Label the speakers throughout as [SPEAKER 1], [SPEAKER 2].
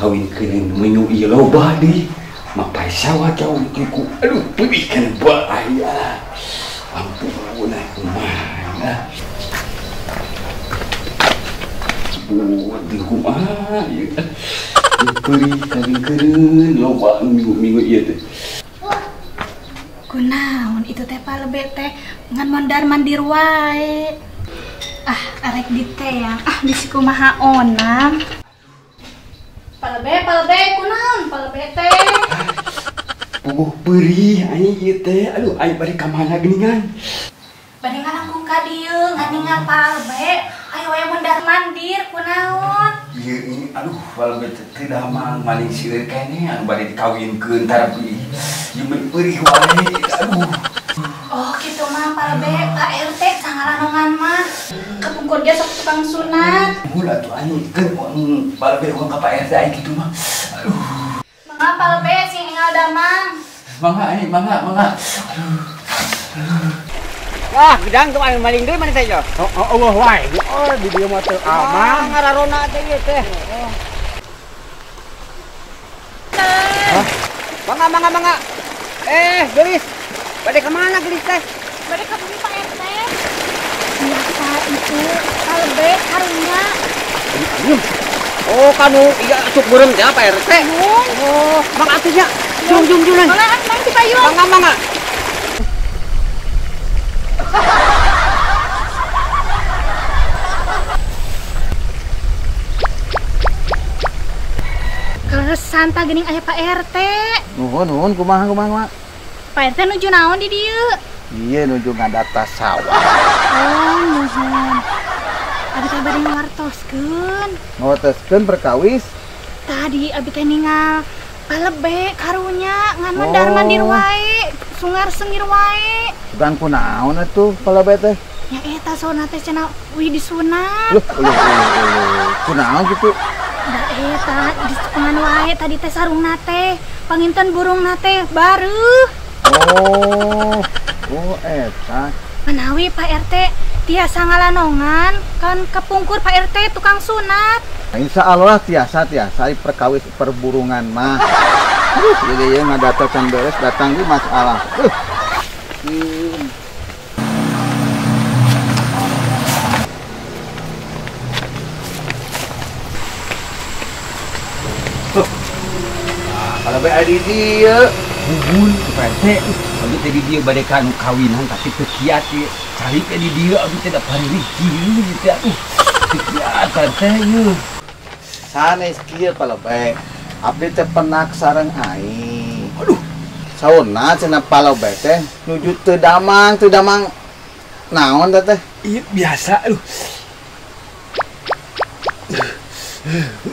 [SPEAKER 1] dikawinkeun menyu ieu loba deui. Mapai sawah jauh ku. Aduh, peurih kana bahaya. Ampun, kumaha. Ampun, kumaha ieu. Peurih kawinkeun loba minggu-minggu ieu teh.
[SPEAKER 2] Kunaon itu teh palebe teh ngan mondar mandir wae. Ah, arek diteang. Ah, bisi kumaha onang. Palebe, palebe, kunaon palebe teh?
[SPEAKER 1] Puguh peurih aing ieu teh. Aduh, aing bade ka mana geuningan?
[SPEAKER 2] Bade ngalangkung ka dieu, nganingal palebe. Ayo wae mondar mandir kunaon?
[SPEAKER 1] Ieu ini aduh, palebe teh teu damang maling seueur keneh anu bade dikawinkeun tarapi. Ieu mah peurih wae. Aduh.
[SPEAKER 2] Oh, kitu mah palebe, Pak RT sangaranongan mah. Kapungkur ge sok tukang sunat.
[SPEAKER 1] Mun atuh aing keun palebe urang ka Pak RT aing kitu mah. Aduh.
[SPEAKER 2] Mangga palebe sing enggal damang.
[SPEAKER 1] Mangga aing, mangga, mangga. Aduh.
[SPEAKER 3] Wah, gedang tuh aing maling deui mana teh yo?
[SPEAKER 4] Oh, eueuh wae. Oh, di dieu mah teu aman.
[SPEAKER 3] Ngararona teh ieu teh. Hah? Mangga, mangga, mangga. Eh, geulis. Bade ka mana geulis teh?
[SPEAKER 2] Bade ka bumi Pak RT. Biasa itu palebe karunya.
[SPEAKER 3] Oh, kanu iya asup beureum teh Pak RT. Oh, mang atuh nya. Jung jung jung.
[SPEAKER 2] Mangga mang ti payun.
[SPEAKER 3] Mangga mangga.
[SPEAKER 2] Kaleresan tah geuning aya Pak RT.
[SPEAKER 4] Nuhun nuhun kumaha kumaha kumaha.
[SPEAKER 2] Pak RT nuju naon di dieu?
[SPEAKER 4] Iya nuju ngadata sawah.
[SPEAKER 2] Oh, nuhun. Abi teh bade ngawartoskeun.
[SPEAKER 4] Ngawartoskeun perkawis?
[SPEAKER 2] Tadi abi teh ningal palebe karunya ngan mondar mandir wae, sungar sengir wae.
[SPEAKER 4] Bukan kunaon atuh palebe teh?
[SPEAKER 2] Ya eta sauna teh cenah wih disunat.
[SPEAKER 4] Luh, uluh, uluh. Kunaon kitu?
[SPEAKER 2] Da eta dicepengan wae tadi teh sarungna teh, panginten burungna teh bareuh.
[SPEAKER 4] Oh, oh eta.
[SPEAKER 2] Manawi Pak RT tiasa ngalanongan kan kepungkur Pak RT tukang sunat.
[SPEAKER 4] Insya Allah tiasa tiasa perkawis perburungan mah. Aduh, jadi ya ngadata can beres datang di masalah.
[SPEAKER 1] Kalau bae di dieu bubun Pak RT. Abi teh di dieu bade ka nu kawinan tapi teu kiat ieu. Cari teh di dieu abi teh da paririh kieu teh atuh. Teu kiat Pak RT ieu.
[SPEAKER 4] Sanes kieu palebe. Abdi teh penak sareng aing.
[SPEAKER 1] Aduh,
[SPEAKER 4] sauna cenah palebe teh nuju teu damang, teu damang naon teh teh?
[SPEAKER 1] Ieu biasa aduh.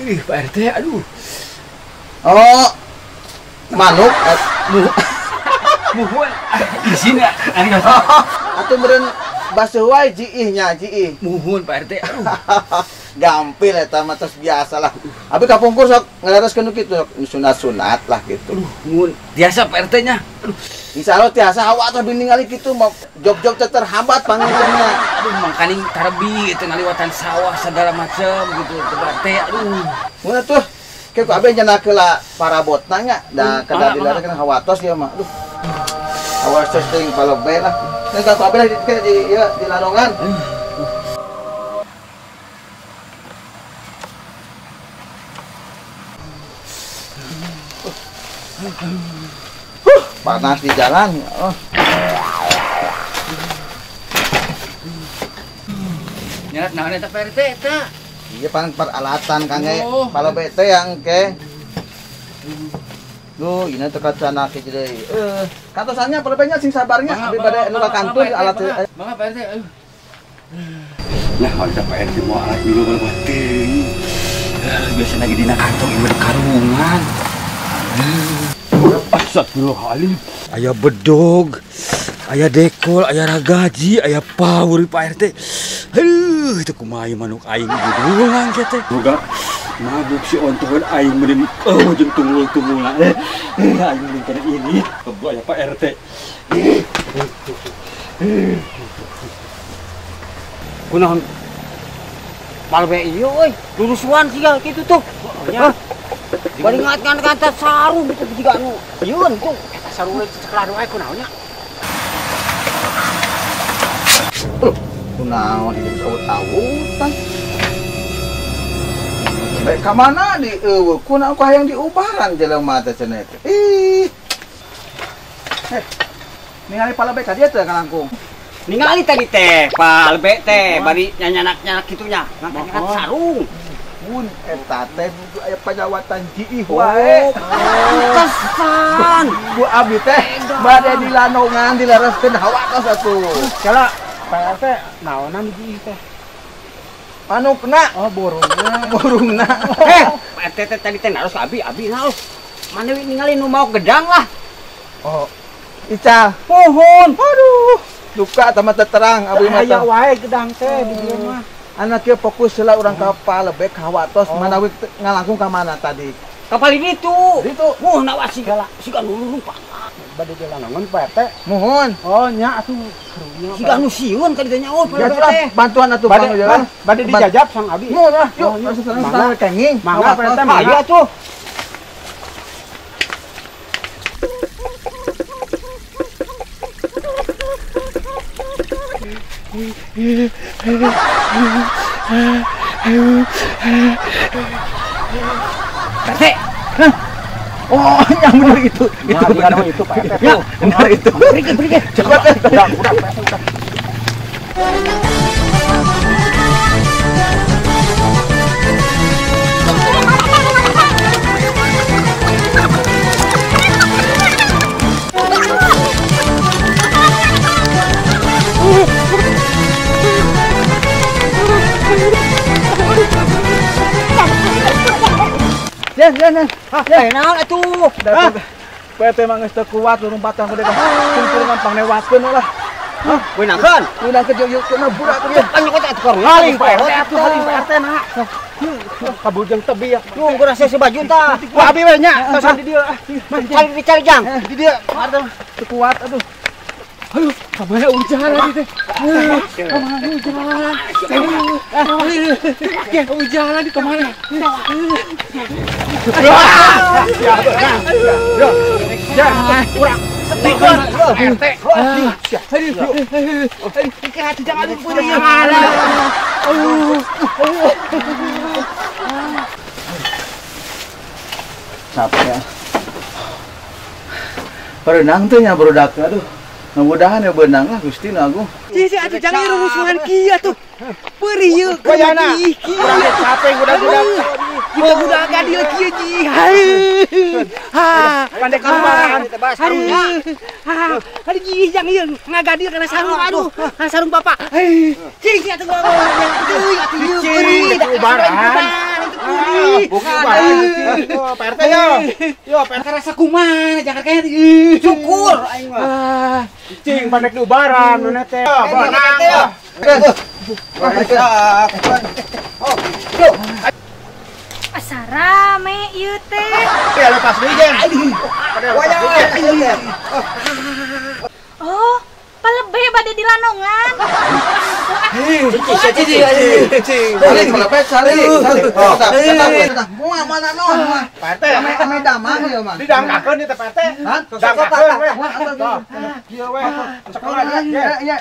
[SPEAKER 1] Ih, Pak RT aduh.
[SPEAKER 4] Oh, manuk
[SPEAKER 1] muhun izin ya atuh
[SPEAKER 4] meureun basuh wae jiih nya jiih
[SPEAKER 1] muhun Pak RT aduh.
[SPEAKER 4] Gampil eta mah tos biasa lah. Abi kapungkur sok ngalaroskeun nu kitu sok sunat-sunat lah gitu.
[SPEAKER 1] Aduh, muhun tiasa Pak RT nya. Aduh,
[SPEAKER 4] insyaallah tiasa awak teh ningali kitu mau job-job teh terhambat pangintenna.
[SPEAKER 1] Aduh, mangkaning tarbi teu ngaliwatan sawah segala macam gitu Pak RT aduh.
[SPEAKER 4] Mun atuh ke ku abi cenah keula parabotna nya da kada dilarang kana hawatos ieu mah. Aduh. Hawatos teuing palebe lah. Nih ku abi di ieu di lanongan. Panas di jalan. Oh.
[SPEAKER 1] Nyarat naon eta Pak RT eta?
[SPEAKER 4] Iya pan peralatan kangge palebe teh yang ke. Duh, ini teh kacana ke deui. Katosannya palebenya sing sabarnya abi bade nu ka kantor alat.
[SPEAKER 1] Mangga Pak RT. Nah, kalau Pak RT mau alat minum kalau teuing. Biasa lagi dina kantong ieu karungan. Astagfirullahaladzim. Aya bedog, aya dekol, aya ragaji, aya power Pak RT. Aduh, itu kumaha manuk aing gudulan teh. Boga mabuk si ontohan aing meureun oh jeung tunggul-tunggulna. Aing meureun kana ini kebo aya Pak RT. Kunaon?
[SPEAKER 3] Palbe ieu euy, lurusuan siga kitu tuh. Hah? Bari ngat-ngat sarung gitu jiga anu. Yeun tuh eta sarung ceklah wae kunaon nya.
[SPEAKER 4] Kunaon itu awut-awutan. Baik ka mana di eueuh kunaon ku hayang diubaran jelema teh cenah teh. Ih. Ningali palebe ka dieu teh kalangkung.
[SPEAKER 3] Ningali tadi teh palebe teh bari nyanyanak-nyanak kitu nya. Ngat sarung.
[SPEAKER 4] Mun eta teh aya panyawatan jiih wae.
[SPEAKER 3] Kesan.
[SPEAKER 4] Ku abdi teh bade dilanongan dilereskeun hawatos atuh.
[SPEAKER 5] Kala Pak RT naonan di jiih teh?
[SPEAKER 4] Manukna.
[SPEAKER 5] Oh, burungna.
[SPEAKER 4] Burungna.
[SPEAKER 3] Pak RT teh tadi teh naros ka abi, abi naros. Mana ningali nu mau gedang lah.
[SPEAKER 4] Oh. Ical.
[SPEAKER 3] Pohon.
[SPEAKER 4] Aduh. Duka tama terang abi mah.
[SPEAKER 5] Aya wae gedang teh di dieu mah.
[SPEAKER 4] Anak kieu fokus heula urang ka palebek hawatos manawi ngalangkung ka mana tadi.
[SPEAKER 3] Kapal ditu.
[SPEAKER 4] Ditu.
[SPEAKER 3] Muh nawas siga siga nu lumpat.
[SPEAKER 5] Bade dilanongan Pak RT.
[SPEAKER 4] Muhun.
[SPEAKER 5] Oh nya atuh.
[SPEAKER 3] Siga nu sieun ka ditanya oh Pak RT.
[SPEAKER 4] Bantuan atuh Bang.
[SPEAKER 5] Bade dijajab sang abi.
[SPEAKER 4] Muhun lah. Yuk, langsung kenging.
[SPEAKER 5] Mangga Pak RT.
[SPEAKER 3] Ayo atuh.
[SPEAKER 4] RT. Oh, yang benar itu. Itu benar
[SPEAKER 5] itu Pak RT.
[SPEAKER 4] Ya, benar itu.
[SPEAKER 3] Berikan.
[SPEAKER 4] Cepat.
[SPEAKER 5] Udah, Pak RT.
[SPEAKER 4] Jan.
[SPEAKER 3] Hah, naon atuh?
[SPEAKER 4] Pak RT mah geus teu kuat lurumpatan kudu ka. Cungkuringan pangnewatkeun lah.
[SPEAKER 3] Hah, beunangkeun.
[SPEAKER 4] Beunangkeun yuk yuk kena budak tuh.
[SPEAKER 3] Kan nyokot atuh keur ngaling Pak RT
[SPEAKER 5] atuh haling Pak RT na. Kabujeng tebi ya.
[SPEAKER 3] Nunggu rasa si baju tah.
[SPEAKER 5] Ku abi we nya, tosan di dieu.
[SPEAKER 3] Cari dicari jang.
[SPEAKER 4] Di dieu, Pak RT mah teu kuat atuh.
[SPEAKER 1] Aduh, kamana hujan lagi teh. Kamana hujan. Ya, hujan lagi kemana?
[SPEAKER 5] Ya, kurang. Setikeun RT.
[SPEAKER 1] Aduh, jangan lupa ya.
[SPEAKER 4] Capek ya. Berenang tuh nya barudak aduh. Mudah-mudahan ya benang lah Gusti nu agung.
[SPEAKER 1] Cih, atuh jangan rurusuhan kieu atuh. Peurih ieu.
[SPEAKER 5] Wayana. Capek gudak-gudak.
[SPEAKER 1] Jika gudak gadil kieu ji. Ha.
[SPEAKER 5] Pandek kumaha
[SPEAKER 1] sarungnya. Ha. Aduh ji jang ieu ngagadil kana sarung aduh. Kana sarung bapak. Cih atuh atuh ieu peurih
[SPEAKER 5] ubaran. Bukan. Pak RT yo. Yo Pak RT
[SPEAKER 1] rasa kumaha jangan kayak
[SPEAKER 3] syukur aing mah.
[SPEAKER 5] Cing pandek diubaran mana teh. Benang.
[SPEAKER 2] Asa rame ieu teh.
[SPEAKER 5] Ya lepas deui Jen.
[SPEAKER 2] Oh, palebe bade dilanongan.
[SPEAKER 4] Cing. Palebe cari. Moal mana naon mah.
[SPEAKER 5] Pak RT.
[SPEAKER 4] Ame damang ieu mah.
[SPEAKER 5] Didangkakeun ieu teh Pak RT. Dangkakeun we. Kieu we. Sekolah
[SPEAKER 4] ya. Ya,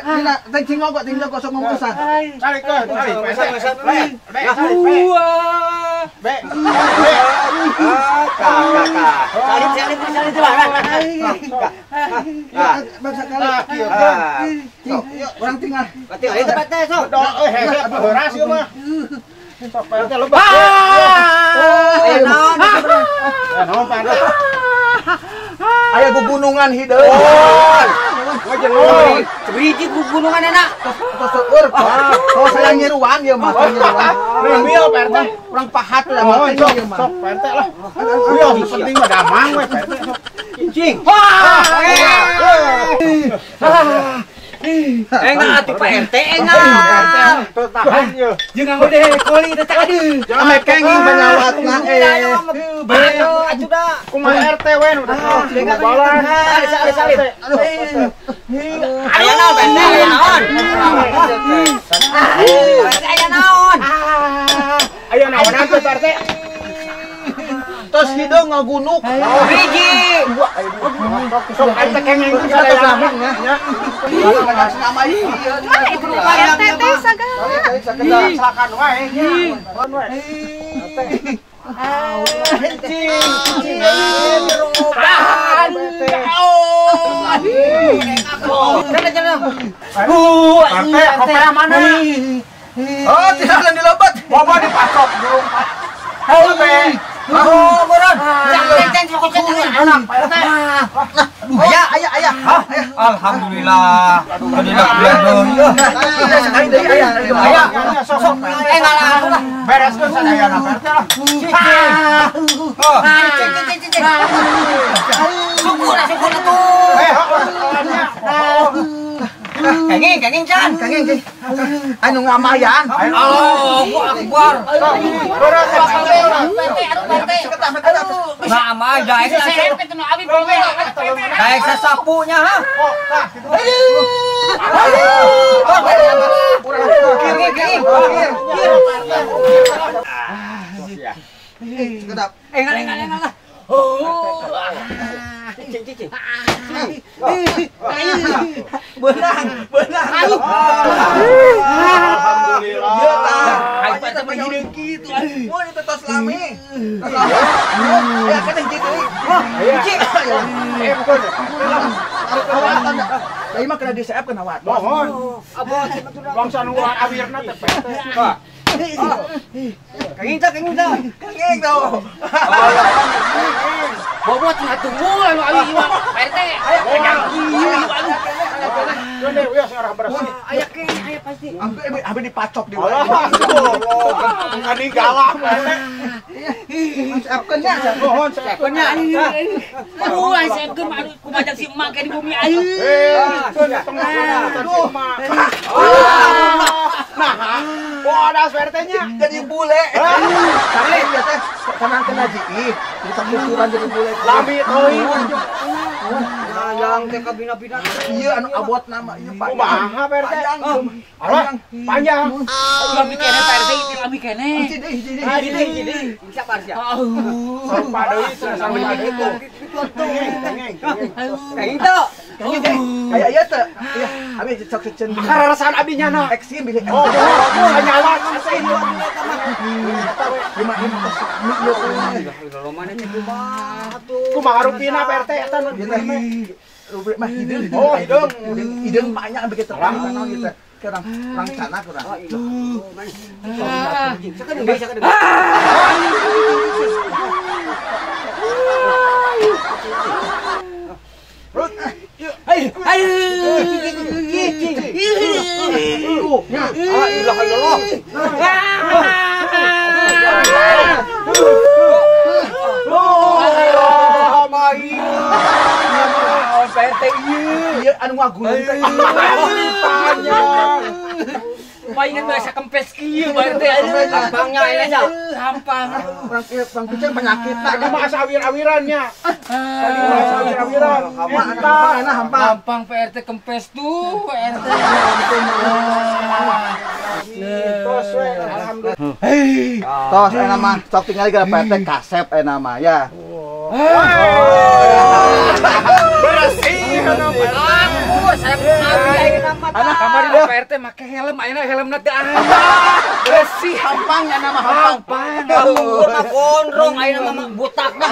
[SPEAKER 4] dina teh cingok sok ngomong pisan.
[SPEAKER 5] Carikeun, cari Pak RT. Be.
[SPEAKER 3] Cari
[SPEAKER 4] Bangsa kali. Orang tinggal.
[SPEAKER 3] Tinggal itu Pak RT sok.
[SPEAKER 5] Doh euy hese heuras ieu mah. Sok Pak RT lebah.
[SPEAKER 3] Aya naon?
[SPEAKER 5] Naon Pak RT?
[SPEAKER 4] Aya gugunungan hideung.
[SPEAKER 5] Wajelong.
[SPEAKER 3] Sebiji gugunungan enak.
[SPEAKER 4] Tos seueur. Oh saya nyiruan ieu mah nyiruan.
[SPEAKER 5] Rimbil Pak RT.
[SPEAKER 4] Urang pahat lah mah ieu mah.
[SPEAKER 5] Sok Pak RT lah. Yo penting mah damang we Pak RT.
[SPEAKER 3] Cing. Enggak atuh Pak RT enggak.
[SPEAKER 5] Tahan ieu.
[SPEAKER 1] Jeung nganggo deh koli teh aduh.
[SPEAKER 4] Ame kenging panyawatna
[SPEAKER 3] Aduh, atuh da.
[SPEAKER 5] Kumaha RT we nu balan.
[SPEAKER 3] Salib.
[SPEAKER 4] Aduh.
[SPEAKER 3] Aya naon Pak RT aya naon? Pak RT aya naon?
[SPEAKER 5] teh Pak RT.
[SPEAKER 4] Tos hideung ngagunuk.
[SPEAKER 3] Hiji.
[SPEAKER 5] Sok RT kengeng sadayana nya.
[SPEAKER 2] Mana itu Pak RT teh sagala.
[SPEAKER 5] Silakan wae nya. Mohon wae. Mana?
[SPEAKER 4] Oh, tidak dilobat.
[SPEAKER 5] Bobo dipasok belum.
[SPEAKER 3] Oh, boron. Ayah, ayah, ayah.
[SPEAKER 1] Alhamdulillah.
[SPEAKER 3] Ayah, sok. Ngalah.
[SPEAKER 5] Bereskeun sadayana Pak RT lah.
[SPEAKER 3] Cicing, cicing. Syukur, syukur atuh. Kenging, kenging can,
[SPEAKER 4] kenging, kenging. Anu ngamayan.
[SPEAKER 3] Allahu Akbar. Ngamay daek daek sasapunya ha.
[SPEAKER 4] Sekedap.
[SPEAKER 3] Engal engal engal lah. Cicing cicing.
[SPEAKER 4] Beunang, beunang.
[SPEAKER 5] Alhamdulillah.
[SPEAKER 4] Ayo teh hideung kitu. Mun itu tos lami. Ya kan hiji deui. Hiji. Ieu mah kena diseep kena wat.
[SPEAKER 5] Mohon. Bangsa nu awirna teh Pak.
[SPEAKER 3] Kenging teh, kenging teh.
[SPEAKER 4] Kenging tau.
[SPEAKER 3] Bobot ngatunggu anu abi ieu Pak RT. Aya kieu aduh.
[SPEAKER 5] Gede wios arah bersih.
[SPEAKER 3] Aya kenging aya pasti.
[SPEAKER 4] Ampe ampe dipacok di wae.
[SPEAKER 5] Allah, galak Pak RT.
[SPEAKER 4] Seepkeun nya,
[SPEAKER 5] mohon seepkeun nya.
[SPEAKER 3] Aduh, aing seepkeun mah aduh kumajang si emak ke di bumi aing.
[SPEAKER 5] Aduh. Nah, wadah Pak RT-nya
[SPEAKER 4] jadi bule. Karena ieu teh karena kena jiih, jadi sakukuran jadi bule.
[SPEAKER 5] Lami teuing.
[SPEAKER 3] Yang teh kabina-bina.
[SPEAKER 4] Ieu anu abot nama ieu Pak.
[SPEAKER 5] Kumaha Pak RT? Panjang. Panjang.
[SPEAKER 3] Lami keneh Pak RT, lami keneh.
[SPEAKER 4] Hiji deui, hiji deui.
[SPEAKER 3] Hiji deui, hiji deui. Siap sia.
[SPEAKER 5] Sarupa deui cenah sarupa deui tuh.
[SPEAKER 3] Kenging teu.
[SPEAKER 4] Kayak ieu teh. Iya, abi sok seceun.
[SPEAKER 5] Kararasaan abi nyana.
[SPEAKER 4] Eksim bilih.
[SPEAKER 5] Oh, nyala.
[SPEAKER 4] Lima lima tos lami ieu teh.
[SPEAKER 3] Mana teh kumaha tuh?
[SPEAKER 5] Kumaha rupina Pak RT eta nu
[SPEAKER 4] rupina mah hideung.
[SPEAKER 5] Oh, hideung.
[SPEAKER 4] Hideung banyak begitu terang naon ieu teh. Kurang rencana kurang.
[SPEAKER 3] Ayo, ayo.
[SPEAKER 4] Ieu anu ngagulung teh.
[SPEAKER 5] Panjang.
[SPEAKER 3] Palingan bahasa kempes kieu Pak RT. Hampangnya aya hampang.
[SPEAKER 4] Urang kieu urang kucing penyakitna.
[SPEAKER 5] Tadi mah asa awir-awirannya. Tadi mah asa awir-awiran.
[SPEAKER 4] Hampang, hampang.
[SPEAKER 3] Hampang Pak RT kempes tuh Pak RT.
[SPEAKER 5] Tos we alhamdulillah.
[SPEAKER 4] Tos aya mah sok tingali gara Pak RT kasep aya mah ya.
[SPEAKER 5] Bersih.
[SPEAKER 3] Aku saya
[SPEAKER 1] Anak kamari Pak RT make helm, ayeuna helmna teu aya. Bersih
[SPEAKER 4] hampang nya nama hampang.
[SPEAKER 3] Hampang. Gondrong ayeuna mah botak dah.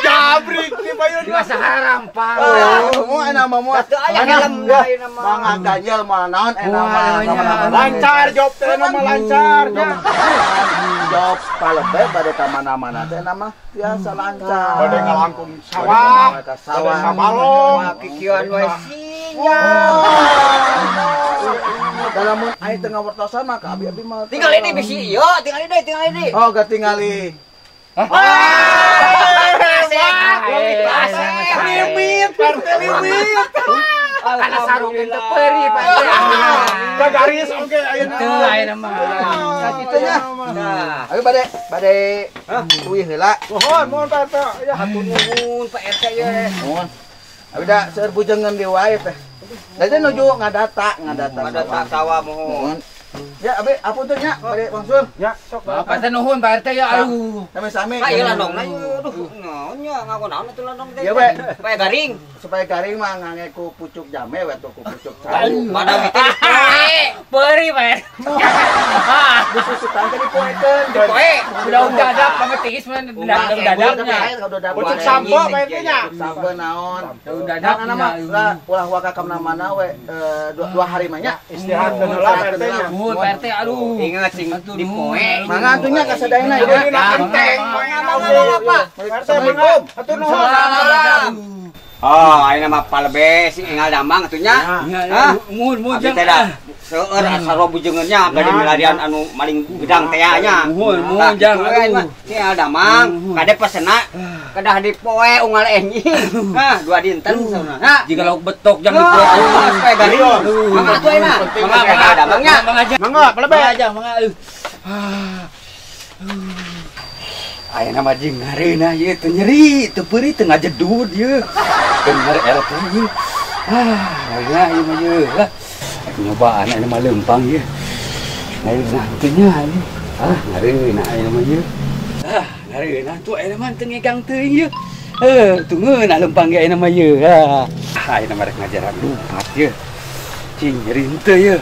[SPEAKER 5] Jabrik di payun.
[SPEAKER 1] Di hampang.
[SPEAKER 4] Oh, ayeuna mah moal.
[SPEAKER 3] Teu aya helm ayeuna mah.
[SPEAKER 4] Mangga ganjel moal naon ayeuna mah.
[SPEAKER 5] Lancar job teh mah lancar.
[SPEAKER 4] Job palebe bade ka mana-mana teh nama biasa lancar.
[SPEAKER 5] Bade ngalangkung sawah,
[SPEAKER 4] sawah
[SPEAKER 5] sabalong,
[SPEAKER 3] kikieuan wae sinyal.
[SPEAKER 4] Dalam mun aya teu ngawertosan mah ka abi-abi mah.
[SPEAKER 3] Tinggal ini bisi ieu, tinggal ini, tinggal ini.
[SPEAKER 4] Oh, gak tingali.
[SPEAKER 5] Limit, partai limit.
[SPEAKER 1] Karena sarung teu peuri Pak RT.
[SPEAKER 5] Ka garis oge ayeuna.
[SPEAKER 1] Teu ayeuna mah.
[SPEAKER 4] Sakitu nya. Nah, ayo bade bade uih heula.
[SPEAKER 5] Mohon, mohon Pak RT. Ya
[SPEAKER 3] hatur nuhun Pak RT ye.
[SPEAKER 4] Mohon. Abi da seueur bujengan deui wae teh. Da teh nuju ngadata, ngadata.
[SPEAKER 3] Ngadata sawah mohon.
[SPEAKER 4] Ya abi apunten nya bade wangsul.
[SPEAKER 5] Ya sok.
[SPEAKER 1] Bapak teh nuhun Pak RT ya aduh.
[SPEAKER 4] Sami-sami.
[SPEAKER 3] Pak ieu landongna ieu aduh naon nya ngaku naon atuh landong teh.
[SPEAKER 4] Ieu we.
[SPEAKER 3] Supaya garing.
[SPEAKER 4] Supaya garing mah ngange ku pucuk jame we atuh ku pucuk cau.
[SPEAKER 3] Mana teh dipoe.
[SPEAKER 1] Peuri Pak RT.
[SPEAKER 4] Disusutan teh dipoekeun.
[SPEAKER 3] Dipoe.
[SPEAKER 1] Daun dadap pamit tiis mah daun dadapnya.
[SPEAKER 5] Pucuk sampo Pak RT nya.
[SPEAKER 4] Sampo naon.
[SPEAKER 1] Daun dadap
[SPEAKER 4] nah mah ulah waka ka mana-mana we 2 hari mah nya.
[SPEAKER 5] Istirahat heula Pak RT nya.
[SPEAKER 1] Nuhun Pak RT aduh.
[SPEAKER 3] Ingat sing dipoe.
[SPEAKER 4] Mangga atuh nya ka sadayana
[SPEAKER 5] ya. Dina kenteng.
[SPEAKER 3] Mangga Pak.
[SPEAKER 5] Assalamualaikum. Hatur nuhun.
[SPEAKER 3] Oh, ayeuna mah palebe sing enggal damang atuh nya. Hah?
[SPEAKER 1] Muhun muhun
[SPEAKER 3] jang. Seueur sarua bujeungeun nya bade milarian anu maling gedang teh nya.
[SPEAKER 1] Muhun muhun jang.
[SPEAKER 3] Sing enggal damang kade pesena kedah dipoe unggal enjing. Hah, 2 dinten sauna. Ha,
[SPEAKER 1] jika lauk betok jang dipoe.
[SPEAKER 3] Supaya garing. Mangga atuh ayeuna. Mangga damangnya.
[SPEAKER 5] Mangga palebe.
[SPEAKER 1] Mangga mangga. Ayeuna mah jeung ngareunah ieu teu nyeri, teu peurih, teu ngajedud ieu. Bener RT ieu. Ah, ngareunah ieu mah ieu lah. Nyobaan ayeuna mah leumpang ieu. Ngareunah teu nya ieu. Ah, ngareunah ayeuna mah ieu. Ah, ngareunah tuh ayeuna mah teu ngegang teuing ieu. Heuh, teu ngeunah leumpang ge ayeuna mah ieu. Ah, ayeuna mah rek ngajaran lumpat ieu. Cing nyeri henteu ieu.